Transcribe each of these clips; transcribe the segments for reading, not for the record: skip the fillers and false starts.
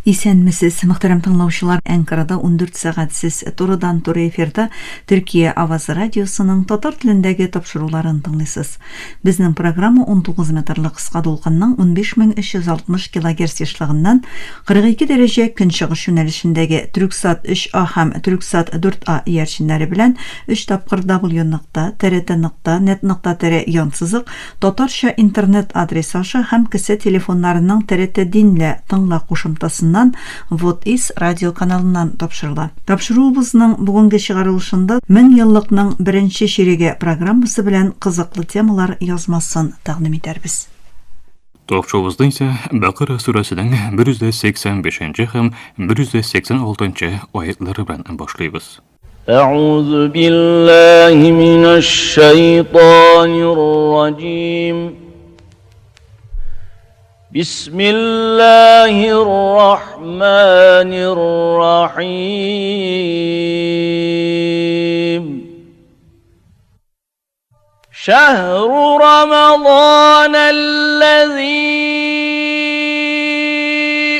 Исәнмесез, мөхтәрәм тыңлаучылар! Әнкарада 14 сәгать сез турыдан-туры эфирда Төркия авазы радиосының татар телендәге тапшыруларын тыңлыйсыз. Безнең программа 19 метрлы кыска дулкынның 15360 килогерц ешлыгыннан 42 дәрәҗә көнчыгыш юнәлешендәге Трюксат 3А һәм Трюксат 4А иярченнәре белән 3 тапкыр W нокта TRT нокта net нокта tr янсызык Татарча интернет адресы аша һәм кесә телефоннарының ТРТ Динлә, тыңла кушымтасыннан Вот Ис радио каналыннан тапшырыла. Тапшыруыбызның бүгенге чыгарылышында Меңьеллыкның беренче чиреге программасы белән кызыклы темалар язмасын тәкъдим итәрбез. Тапшыруыбызда исә Бәкара сүрәсенең 185 һәм 186 аятьләре белән башлыйбыз. أعوذ بالله من الشيطان الرجيم بسم الله الرحمن الرحيم شهر رمضان الذي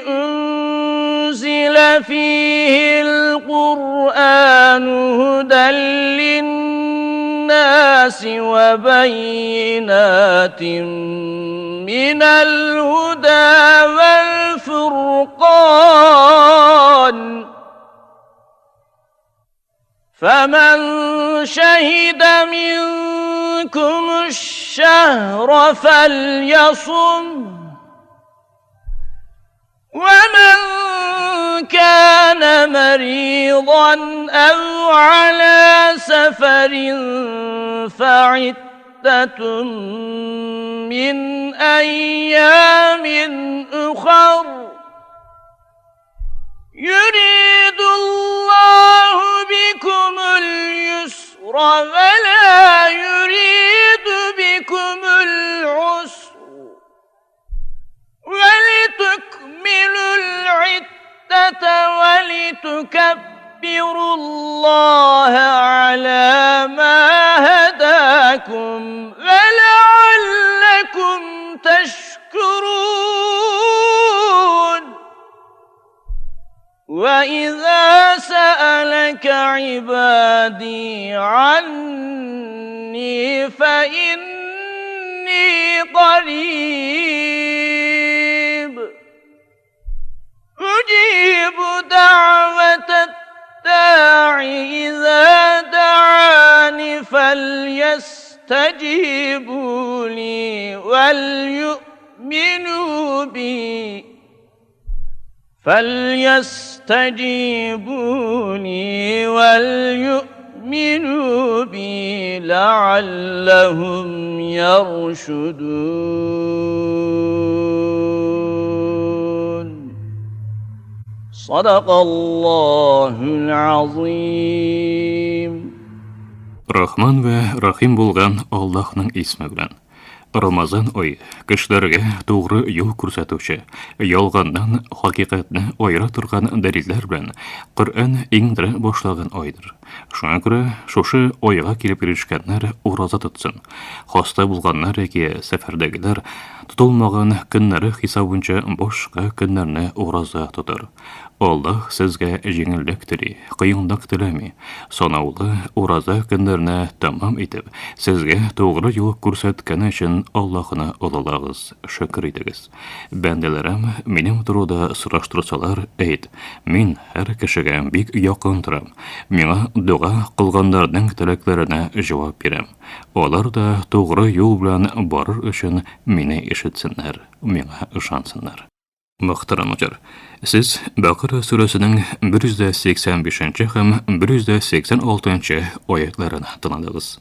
أنزل فيه القرآن هدى للناس وبينات من الهدى والفرقان فمن شهد منكم الشهر فليصم ومن كان مريضا أو على سفر فعدة من أيام أخر يريد الله بكم اليسر ولا يريد بكم العسر ولتكملوا العدة ولتكبروا الله على ما هداكم ولعلكم تشكرون وإذا سألك عبادي عني فإني قريب أجيب دعوة الداع إذا دعاني فليستجيبوا لي وليؤمنوا بي فليستجيبوا لي وليؤمنوا بي لعلهم يرشدون صدق الله العظيم Рахман вә Рахим булган Аллаһның исме белән. Рамазан ае кешеләргә тугры юл күрсәтүче, ялганнан хакыйкатьне аера торган дәлилләр белән Коръән иңдерә башлаган айдыр. Шуңа күрә шушы айга килеп ирешкәннәр ураза тотсын. Хаста булганнар яки сәфәрдәгеләр тотылмаган көннәре хисабынча башка көннәрне ураза тотыр. Аллаһ сезгә җиңеллек тели, кыенлык теләми. Санаулы ураза көннәрне тәмам итеп, сезгә тугры юл күрсәткәне өчен Аллаһны олылагыз, шөкер итегез. Бәндәләрем минем турыда сораштырсалар, әйт, мин һәр кешегә бик якын торам. Миңа дога кылганнарның теләкләренә җавап бирәм. Алар да тугры юл белән барыр өчен мине ишетсеннәр, миңа ышансыннар. Мөхтәрәм Мөдир, сез Бәкара сүрәсенең 185 һәм 186 аятларын тыңладыгыз.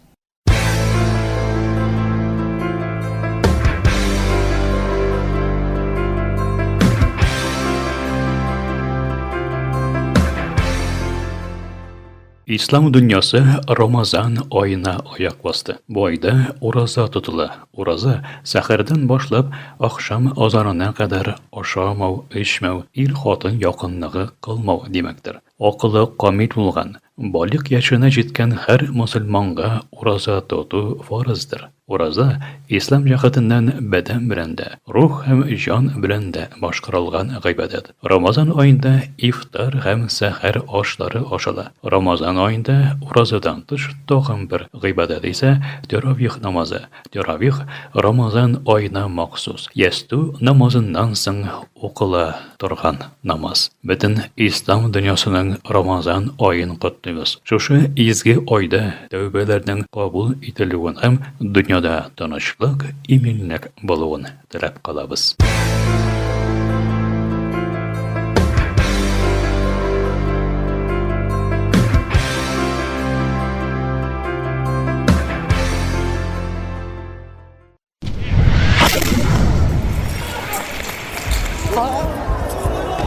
Ислам дөньясы Рамазан аена аяк басты. Бу айда ураза тотыла. Ураза сәхәрдән башлап ахшам азанына кадәр ашамау, эчмәү, ир-хатын якынлыгы кылмау димәктер. Акылы камил булган, балигъ яшенә җиткән һәр мөселманга ураза тоту фарыздыр. Ураза, ислам җәһәтеннән бәдән белән дә, рух һәм җан белән дә башкарылган гыйбадәт. Рамазан аенда ифтар һәм сәхәр ашлары ашала. Рамазан аенда уразадан тыш тагын бер гыйбадәт исә тәравих намазы. Тәравих Рамазан аена махсус, ястү намазыннан соң укыла торган намаз. Бөтен ислам дөньясының Рамазан аен котлыйбыз. Шушы изге айда тәүбәләрнең кабул ителүен һәм дөньяда тынычлык, иминлек булуын теләп калабыз.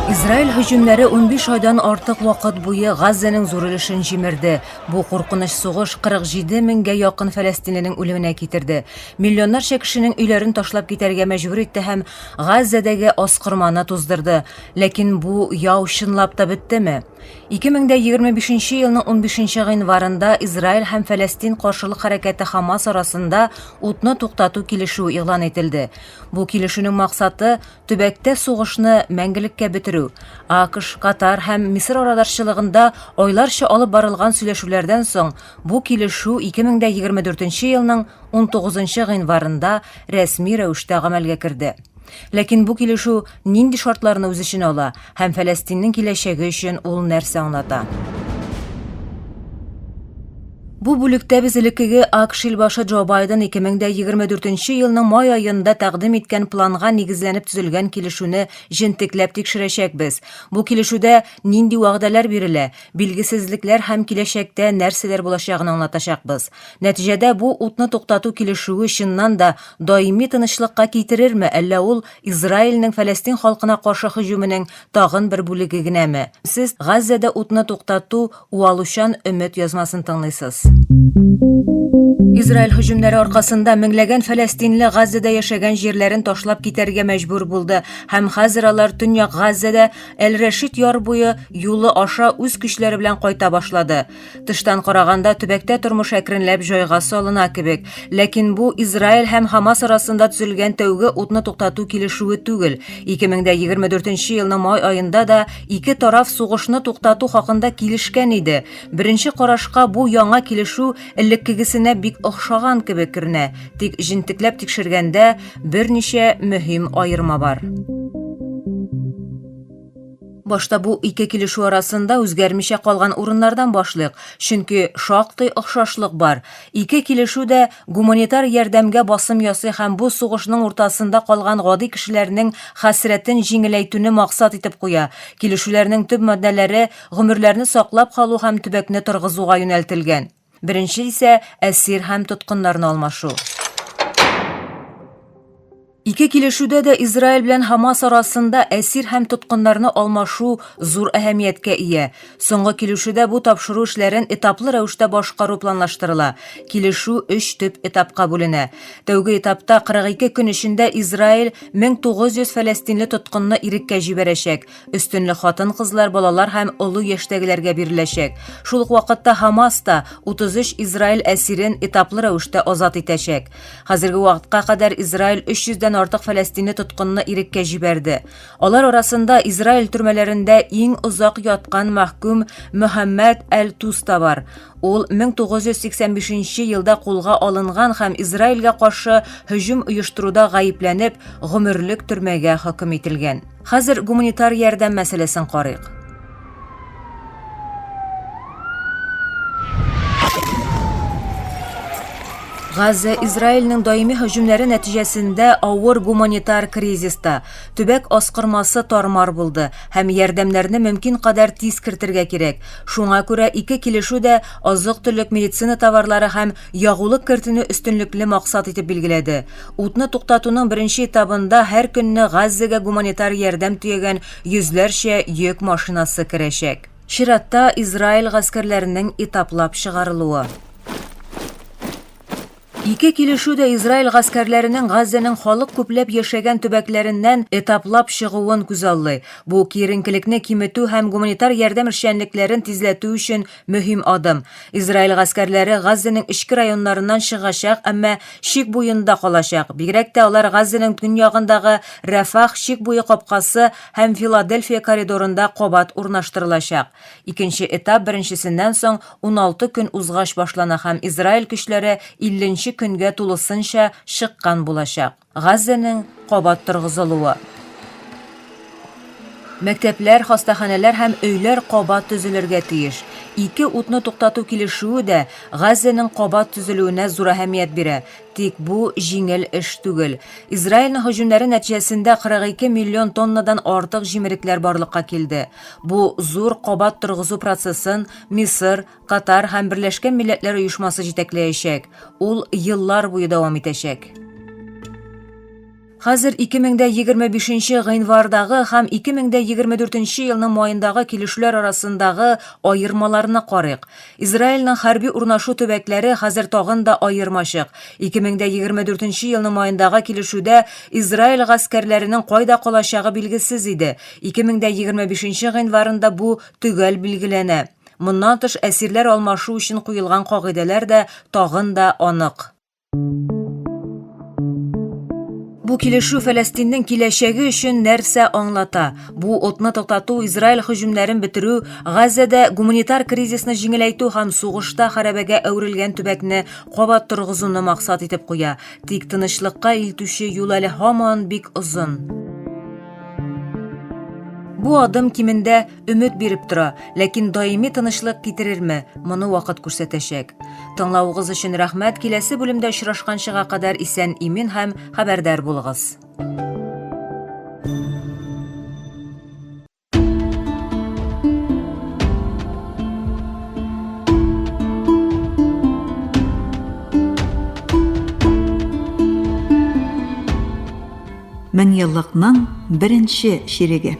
Израиль һөҗүмнәре 15 айдан артык вакыт буе Газзәнең зур өлешен җимерде. Бу куркыныч сугыш 47 меңгә якын фәләстинленең үлеменә китерде. Миллионнарча кешенең өйләрен ташлап китәргә мәҗбүр итте һәм Газзәдәге аскырманы туздырды. Ләкин бу яу чынлап та беттеме? 2025 нче елның 15 гыйнварында Израиль һәм Фәләстин каршылык хәрәкәте Хамас арасында утны туктату килешүе игълан ителде. Бу килешүнең максаты төбәктә сугышны мәңгелеккә бетерү. АКШ, Катар һәм Мисыр арадашчылыгында айларча алып барылган сөйләшүләрдән соң бу килешү 2024 елның 19 гыйнварында рәсми рәвештә гамәлгә керде. Ләкин бу килешү нинди шартларны үз эченә ала һәм Фәләстиннең киләчәге өчен ул нәрсә аңлата? Бу бүлектә без элеккеге АКШ илбашы Джо Байден 2024 елның май аенда тәкъдим иткән планга нигезләнеп төзелгән килешүне җентекләп тикшерәчәкбез. Бу килешүдә нинди вәгъдәләр бирелә, билгесезлекләр һәм киләчәктә нәрсәләр булачагын аңлатачакбыз. Нәтиҗәдә бу утны туктату килешүе чыннан да даими тынычлыкка китерерме, әллә ул Израильнең Фәләстин халкына каршы һөҗүменең тагын бер бүлеге генәме? Сез Газзәдә утны туктату уалучан өмет язмасын тыңлыйсыз. Израиль һөҗүмнәре аркасында меңләгән фәләстинле Газзәдә яшәгән җирләрен ташлап китәргә мәҗбүр булды һәм хәзер алар Төньяк Газзәдә Әл-Рәшид яр буе юлы аша үз көчләре белән кайта башлады. Тыштан караганда төбәктә тормыш әкренләп җайга салына кебек. Ләкин бу Израиль һәм Хамас арасында төзелгән тәүге утны туктату килешүе түгел. 2024 елның май аенда да ике тараф сугышны туктату хакында килешкән иде. Беренче карашка бу яңа килешү элеккегесенә бик охшаган кебек күренә. Тик җентекләп тикшергәндә берничә мөһим аерма бар. Башта бу ике килешү арасында үзгәрмичә калган урыннардан башлыйк, чөнки шактый охшашлык бар. Ике килешү дә гуманитар ярдәмгә басым ясый һәм бу сугышның уртасында калган гади кешеләрнең хәсрәтен җиңеләйтүне максат итеп куя. Килешүләрнең төп маддәләре гомерләрне саклап калу һәм төбәкне торгызуга юнәлтелгән. Беренче исә әсир һәм тоткыннарны алмашу. Ике килешүдә дә Израиль белән Хамас арасында әсир һәм тоткыннарны алмашу зур әһәмияткә ия. Соңгы килешүдә бу тапшыру эшләрен этаплы рәвештә башкару планлаштырыла. Килешү өч төп этапка бүленә. Тәүге этапта 42 көн эчендә Израиль 1900 фәләстинле тоткынны иреккә җибәрәчәк. Өстенлек хатын-кызлар, балалар һәм олы яшьтәгеләргә биреләчәк. Шул ук вакытта Хамас та 33 Израиль әсирен этаплы рәвештә азат итәчәк. Хәзерге вакытка кадәр Израиль 300 дән артык фәләстинле тоткынны иреккә җибәрде. Алар арасында Израиль төрмәләрендә иң озак яткан мәхкүм Мөхәммәд әл-Тус та бар. Ул 1985 нче елда кулга алынган һәм Израильгә каршы һөҗүм оештыруда гаепләнеп, гомерлек төрмәгә хөкем ителгән. Хәзер гуманитар ярдәм мәсьәләсен карыйк. Газа Израильнең даими һөҗүмнәре нәтиҗәсендә авыр гуманитар кризиста. Төбәк аскырмасы тармар булды һәм ярдәмнәрне мөмкин кадәр тиз кертергә кирәк. Шуңа күрә ике килешү дә азык-төлек, медицина товарлары һәм ягулык кертүне өстенлекле максат итеп билгеләде. Утны туктатуның беренче этабында һәр көнне Газзәгә гуманитар ярдәм төягән йөзләрчә йөк машинасы керәчәк. Чиратта Израиль гаскәрләренең этаплап чыгарылуы. Ике килешү дә Израиль гаскәрләренең Газзәнең халык күпләп яшәгән төбәкләреннән этаплап чыгуын күзаллый. Бу киеренкелекне киметү һәм гуманитар ярдәм эшчәнлекләрен тизләтү өчен мөһим адым. Израиль гаскәрләре Газзәнең эчке районнарыннан чыгачак, әмма чик буенда калачак. Бигрәк тә алар Газзәнең төньягындагы Рәфах чик буе капкасы һәм Филадельфия коридорында кабат урнаштырылачак. Икенче этап беренчесеннән соң 16 көн узгач башлана һәм Израиль көчләре 50 нче көнгә тулысынча чыккан булачак. Газзәнең кабат торгызылуы. Мәктәпләр, хастаханәләр һәм өйләр кабат төзелергә тиеш. Ике утны туктату килешүе дә Газзәнең кабат төзелүенә зур әһәмият бирә. Тик бу җиңел эш түгел. Израильнең һөҗүмнәре нәтиҗәсендә 42 миллион тоннадан артык җимерекләр барлыкка килде. Бу зур кабат торгызу процессын Мисыр, Катар һәм Берләшкән Милләтләр Оешмасы җитәкләячәк. Ул еллар буе дәвам итәчәк. Хәзер 2025 гыйнвардагы һәм 2024 елның маендагы килешүләр арасындагы аермаларны карыйк. Израильнең хәрби урнашу төбәкләре хәзер тагын да аермачык. 2024 елның маендагы килешүдә Израиль гаскәрләренең кайда калачагы билгесез иде. 2025 гыйнварында бу төгәл билгеләнә. Моннан тыш, әсирләр алмашу өчен куелган кагыйдәләр дә тагын да анык. Бу килешү Фәләстиннең киләчәге өчен нәрсә аңлата? Бу утны туктату, Израиль һөҗүмнәрен бетерү, Газзәдә гуманитар кризисны җиңеләйтү һәм сугышта хәрабәгә әверелгән төбәкне кабат торгызуны максат итеп куя. Тик тынычлыкка илтүче юл әле һаман бик озын. Бу адым кимендә өмет биреп тора, ләкин даими тынычлык китерерме, моны вакыт күрсәтәчәк. Тыңлавыгыз өчен рәхмәт, киләсе бүлемдә очрашканчыга кадәр исән-имин һәм хәбәрдар булыгыз. Меңьеллыкның беренче чиреге.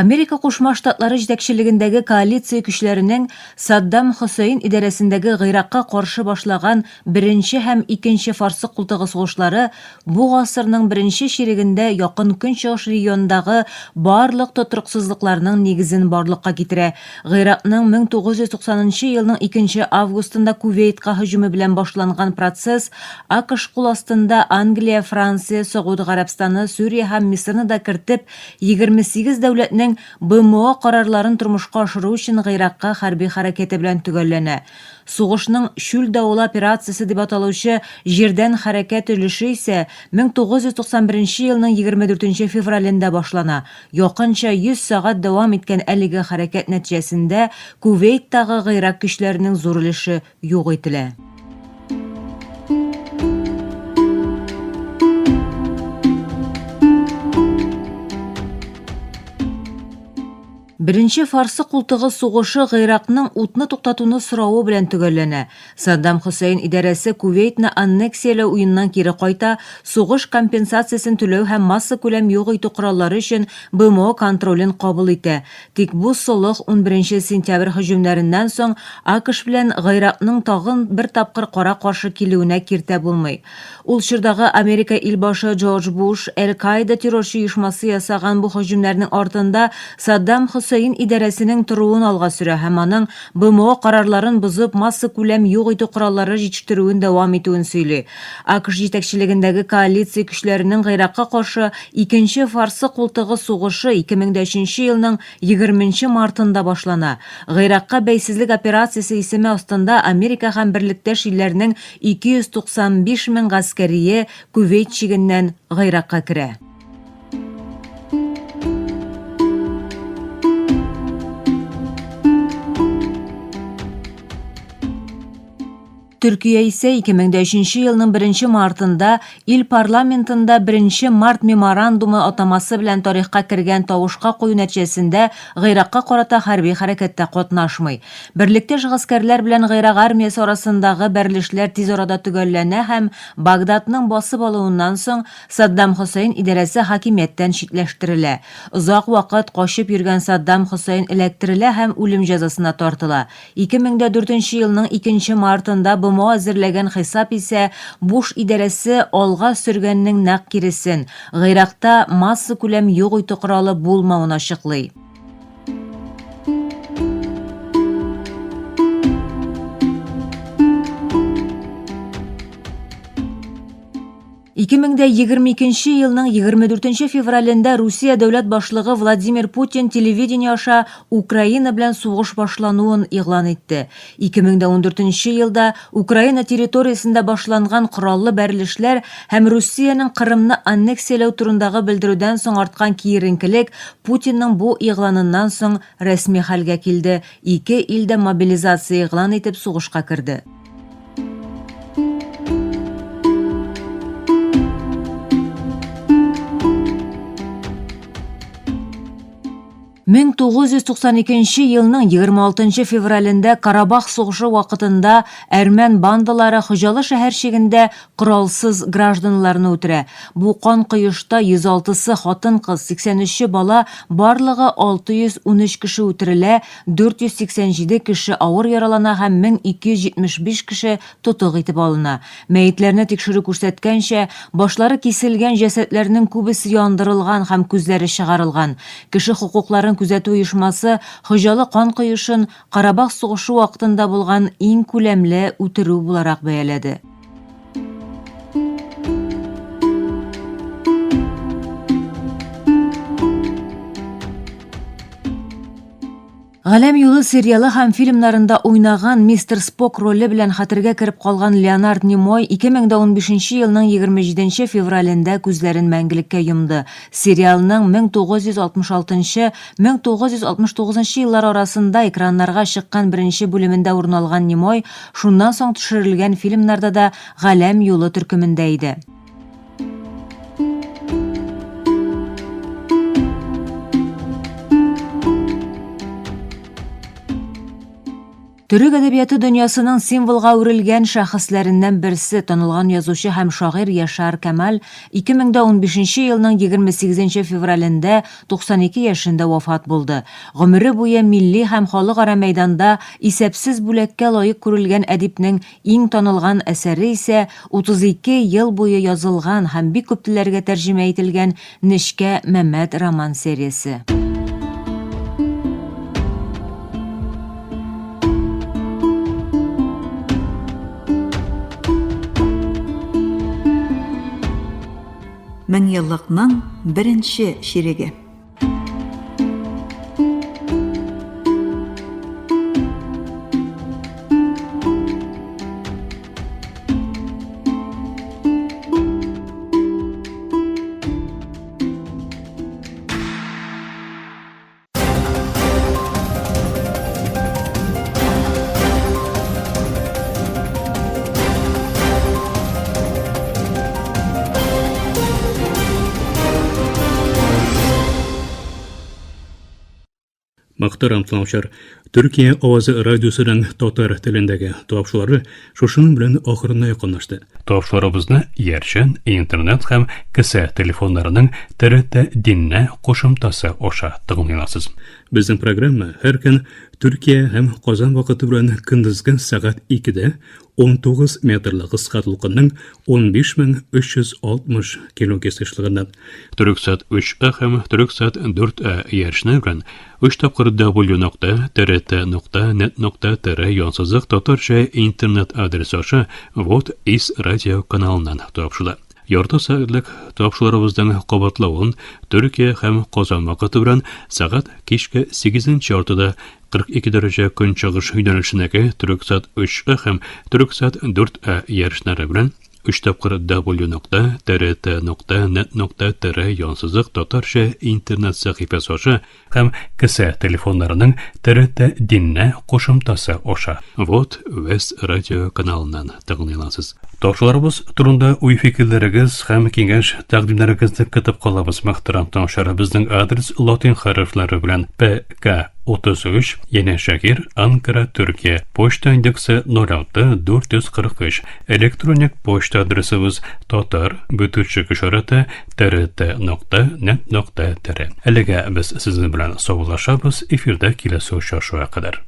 Америка Кушма Штатлары җитәкчелегендәге коалиция көчләренең Саддам Хөсәен идарәсендәге Гыйракка каршы башлаган Беренче һәм Икенче Фарсы култыгы сугышлары бу гасырның беренче чирегендә Якын Көнчыгыш регионындагы барлык тотрыксызлыкларның нигезен барлыкка китерә. Гыйракның 1990 нчы елның икенче августында Кувейтка һөҗүме белән башланган процесс АКШ кул астында Англия, Франция, Согуд Гарәбстаны, Сүрия һәм Мисырны да кертеп 28 дәүләтнең БМО карарларын тормышка ашыру өчен Гыйракка хәрби хәрәкәте белән төгәлләнә. Сугышның Чүл давылы операциясе дип аталучы җирдән хәрәкәт өлеше исә 1991 елның 24 февралендә башлана. Якынча 100 сәгать дәвам иткән әлеге хәрәкәт нәтиҗәсендә Кувейттагы Гыйрак көчләренең зур өлеше юк ителә. Беренче Фарсы култыгы сугышы Гыйракның утны туктатуны соравы белән төгәлләнә. Саддам Хөсәен идарәсе Кувейтны аннексияләү уеннан кире кайта, сугыш компенсациясен түләү һәм массакүләм юк итү кораллары өчен БМО контролен кабул итә. Тик бу солых унберенче сентябрь һөҗүмнәреннән соң АКШ белән Гыйракның тагын бер тапкыр кара-каршы килүенә киртә булмый. Ул чордагы Америка илбашы Джордж Буш Әл-Каида террорчы оешмасы ясаган бу һөҗүмнәрнең артында Саддам Хөсәен идарәсенең торуын алга сөрә һәм аның БМО карарларын бозып массакүләм юк итү кораллары җитештерүен дәвам итүен сөйли. АКШ җитәкчелегендәге коалиция көчләренең Гыйракка каршы икенче Фарсы култыгы сугышы 2003 елның 20 нче мартында башлана. Гыйракка бәйсезлек операциясе исеме астында Америка һәм берлектәш илләрнең 295 мең гаскәрие Кувейт чигеннән Гыйракка керә. Төркия исә 2003 елның 1 мартында ил парламентында 1 март меморандумы атамасы белән тарихка кергән тавышка кую нәтиҗәсендә Гыйракка карата хәрби хәрәкәттә катнашмый. Берлектәш гаскәрләр белән Гыйрак армиясе арасындагы бәрелешләр тиз арада төгәлләнә һәм Багдадның басып алуыннан соң Саддам Хөсәен идарәсе хакимияттән читләштерелә. Озак вакыт качып йөргән Саддам Хөсәен эләктерелә һәм үлем җәзасына тартыла. 2004 нче елның 2 мартында БМО әзерләгән хисап исә Буш идарәсе алга сөргәннең нәкъ киресен, Гыйракта массакүләм юк итү коралы булмавын ачыклый. 2022 елның 24 февралендә Русия дәүләт башлыгы Владимир Путин телевидение аша Украина белән сугыш башлануын игълан итте. 2014 елда Украина территориясендә башланган кораллы бәрелешләр һәм Русиянең Кырымны аннексияләү турындагы белдерүдән соң арткан киеренкелек Путинның бу игъланыннан соң рәсми хәлгә килде, ике ил дә мобилизация игълан итеп сугышка керде. 1992 елның 26 февралендә Карабах сугышы вакытында әрмән бандалары Хоҗалы шәһәрчегендә коралсыз гражданнарны үтерә. Бу кан коешта 106-сы хатын-кыз, 83-е бала, барлыгы 613 кеше үтерелә, 487 кеше авыр яралана һәм 1275 кеше тотык итеп алына. Мәетләрне тикшерү күрсәткәнчә, башлары киселгән җәсәдләрнең күбесе яндырылган һәм күзләре чыгарылган. Кеше хокукларын күзәтү оешмасы Хоҗалы кан коешын Карабах сугышы вакытында булган иң күләмле үтерү буларак бәяләде. Галәм юлы сериалы һәм фильмнарында уйнаган мистер Спок роле белән хәтергә кереп калган Леонард Немой 2015 елның 27 февралендә күзләрен мәңгелеккә йомды. Сериалның 1966-1969 еллар арасында экраннарга чыккан беренче бүлемендә урын алган Немой шуннан соң төшерелгән фильмнарда да Галәм юлы төркемендә иде. Төрек әдәбияты дөньясының символга әверелгән шәхесләреннән берсе, танылган язучы һәм шагыйрь Яшар Кәмаль 2015 елның 28 февралендә 92 яшендә вафат булды. Гомере буе милли һәм халыкара мәйданда исәпсез бүләккә лаек күрелгән әдипнең Иң танылган әсәре исә 32 ел буе язылган һәм бик күп телләргә тәрҗемә ителгән Нечкә Мәмәт роман сериясе. Меңьеллыкның беренче чиреге. Мөхтәрәм тыңлаучылар, Төркия авазы радиосының татар телендәге тапшырулары шушының белән ахырына якынлашты. Тапшыруларыбызны иярчен, интернет һәм кесә телефоннарының TRT Динне кушымтасы аша тыңлый аласыз. Безнең программа һәр көн Төркия һәм Казан вакыты белән көндезге сәгать 2-дә 19 метрлы кыска дулкынның 15360 килогерц ешлыгыннан Төрексат 3А һәм Төрексат 4А иярчене белән 3 тапкыр w нокта trt нокта нет нокта tr янсызык татарча интернет адресы аша Вот из радио каналыннан тапшырыла. Ярты сәгатьлек тапшыруларыбызның кабатлавын Төркия һәм Казан вакыты белән сәгать кичке 8 яртыда 42 дәрәҗә көнчыгыш юнәлешендәге Төрексат 3А һәм Төрексат 4А ярышлары белән Өч тапкыр W нокта TRT нокта нет нокта TR янсызык татарча интернет сәхифәсе аша һәм кесә телефоннарының TRT диннә кушымтасы аша Вот Вест радио каналыннан тыңлый аласыз. Тапшыруларыбыз турында уй-фикерләрегез һәм киңәш тәкъдимнәрегезне көтеп калабыз, мөхтәрәм тыңлаучылар. Безнең адрес латин хәрефләре белән PK 33, Янәшәһир, Анкара, Төркия. Почта индексы 06 443. Электроник почта адресыбыз татар бөтүчек ишарәте trt нокта нет нокта tr. Әлегә без сезнең белән саубуллашабыз, эфирдә киләсе очрашуга кадәр.